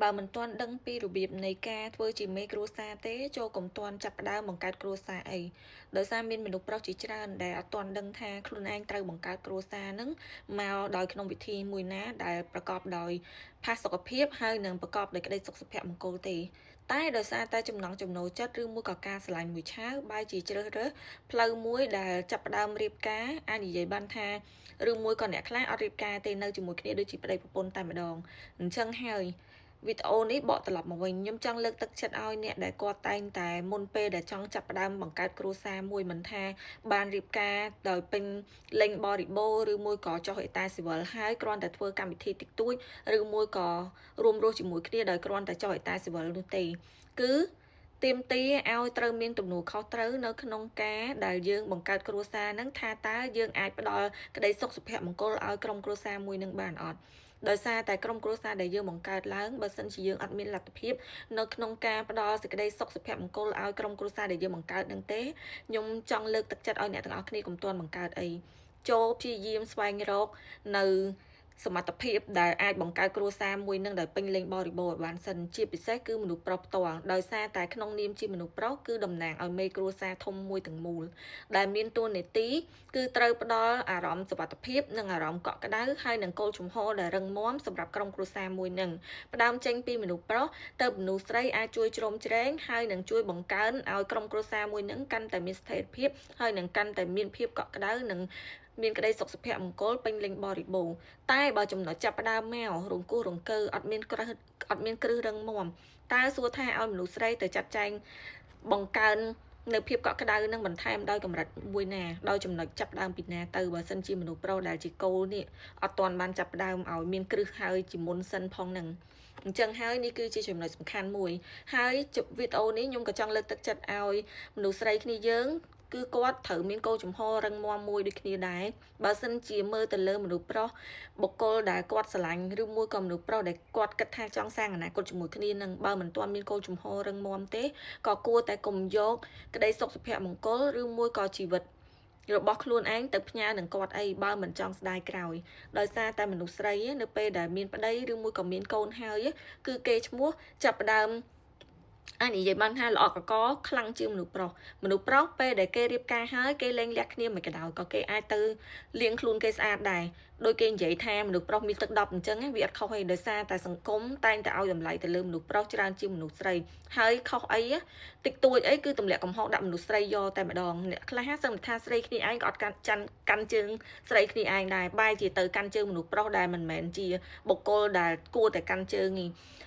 បើមិនទាន់ដឹងពីរបៀបនៃការធ្វើជាមេគ្រួសារទេចូលកុំទាន់ចាប់ផ្ដើមបង្កើតគ្រួសារអីដោយសារមានមនុស្សប្រុសជាច្រើនដែលអត់ទាន់ដឹងថាខ្លួនឯងត្រូវបង្កើតគ្រួសារនឹងមកដោយក្នុងវិធីមួយណាដែលប្រកបដោយផាសុកភាពហើយនិងប្រកបដោយក្តីសុខសុភមង្គលទេតែដោយសារតែចំណង់ចំណូលចិត្តឬមួយក៏ការស្រឡាញ់មួយឆាវបែរជាជ្រើសរើសផ្លូវមួយដែលចាប់ផ្ដើមរៀបការអាចនិយាយបានថាឬមួយក៏អ្នកខ្លះអត់រៀបការទេនៅជាមួយគ្នាដូចជាប្តីប្រពន្ធតែម្ដងអញ្ចឹងហើយវីដេអូនេះបកត្រឡប់មកវិញខ្ញុំចង់លើកទឹកចិត្តឲ្យអ្នកដែលគាត់តែងតែមុនពេលដែលចង់ចាប់ផ្ដើមបង្កើតគ្រួសារមួយមិនថាបានរៀបការដោយពេញលេញបរិបូរណ៍ឬមួយក៏ចុះអេតាស៊ីវិលហើយគ្រាន់តែធ្វើកម្មវិធីតិចតួចឬមួយក៏រួមរស់ជាមួយគ្នាដោយគ្រាន់តែចុះអេតាស៊ីវិលនោះទេគឺទាមទារឲ្យត្រូវមានទំនួលខុសត្រូវនៅក្នុងការដែលយើងបង្កើតគ្រួសារហ្នឹងថាតើយើងអាចផ្ដល់ក្តីសុខសុភមង្គលឲ្យក្រុមគ្រួសារមួយនឹងបានអត់ដោយសារតែក្រុមគ្រួសារដែលយើងបង្កើតឡើងបើសិនជាយើងអត់មានលទ្ធភាពនៅក្នុងការផ្ដល់សេចក្តីសុខសុភមង្គលឲ្យក្រុមគ្រួសារដែលយើងបង្កើតនឹងទេខ្ញុំចង់លើកទឹកចិត្តឲ្យអ្នកទាំងអស់គ្នាកុំទាន់បង្កើតអីចូលព្យាយាមស្វែងរកនៅសមត្ថភាពដែលអាចបង្កើតគ្រួសារមួយនឹងដោយពេញលេញបរិបូរណ៍ឲ្យបានសិនជាពិសេសគឺមនុស្សប្រុសផ្ទាល់ដោយសារតែក្នុងនាមជាមនុស្សប្រុសគឺតំណាងឲ្យមេគ្រួសារធំមួយទាំងមូលដែលមានតួនាទីគឺត្រូវផ្ដល់អារម្មណ៍សុវត្ថិភាពនិងអារម្មណ៍កក់ក្ដៅហើយនិងគោលជំហរដែលរឹងមាំសម្រាប់ក្រុមគ្រួសារមួយនឹងផ្ដើមចេញពីមនុស្សប្រុសទៅមនុស្សស្រីអាចជួយជ្រោមជ្រែងហើយនឹងជួយបង្កើនឲ្យក្រុមគ្រួសារមួយនឹងកាន់តែមានស្ថិរភាពហើយនឹងកាន់តែមានភាពកក់ក្ដៅនិងមានក្តីសុខសុភមង្គលពេញលេញបរិបូរណ៍តែបើចំណុចចាប់ផ្ដើមមករង្គោះរង្គើអត់មានគ្រឹះអត់មានគ្រឹះរឹងមាំតើសួរថាឲ្យមនុស្សស្រីទៅចាត់ចែងបង្កើននៅភាពកក់ក្ដៅនឹងបន្ថែមដោយកម្រិតមួយណាដោយចំណុចចាប់ដើមពីណាទៅបើសិនជាមនុស្សប្រុសដែលជាគោលនេះអត់ទាន់បានចាប់ផ្ដើមឲ្យមានគ្រឹះហើយជាមុនសិនផងនឹងអញ្ចឹងហើយនេះគឺជាចំណុចសំខាន់មួយហើយវីដេអូនេះខ្ញុំក៏ចង់លើកទឹកចិត្តឲ្យមនុស្សស្រីគ្នាយើងគឺគាត់ត្រូវមានគោលជំហររឹងមាំមួយដូចគ្នាដែរបើសិនជាមើលទៅលើមនុស្សប្រុសបុគ្គលដែលគាត់ស្រឡាញ់ឬមួយក៏មនុស្សប្រុសដែលគាត់គិតថាចង់សាងអនាគតជាមួយគ្នានឹងបើមិនទាន់មានគោលជំហររឹងមាំទេក៏គួរតែកុំយកក្តីសុខសុភមង្គលឬមួយក៏ជីវិតរបស់ខ្លួនឯងទៅផ្ញើនឹងគាត់អីបើមិនចង់ស្ដាយក្រោយដោយសារតែមនុស្សស្រីនៅពេលដែលមានប្តីឬមួយក៏មានកូនហើយគឺគេឈ្មោះចាប់ផ្ដើមអាចនិយាយបានថាល្អកកខ្លាំងជាងមនុស្សប្រុសមនុស្សប្រុសពេលដែលគេរៀបការហើយគេលែងលះគ្នាមិនក៏ដោយក៏គេអាចទៅលាងខ្លួនគេស្អាតដែរដោយគេនិយាយថាមនុស្សប្រុសមានទឹក10អញ្ចឹងវាអត់ខុសអីដោយសារតែសង្គមតែងតែឲ្យតម្លៃទៅលើមនុស្សប្រុសច្រើនជាងមនុស្សស្រីហើយខុសអីតិចតួចអីគឺទម្លាក់កំហុសដាក់មនុស្សស្រីយកតែម្ដងអ្នកខ្លះសឹងថាស្រីគ្នាឯងក៏អត់កាន់ចាន់កាន់ជើងស្រីគ្នាឯងដែរបែរជាទៅកាន់ជើងមនុស្សប្រុសដែលមិនមែនជាបុគ្គលដែលគួរតែកាន់ជើងនេះ។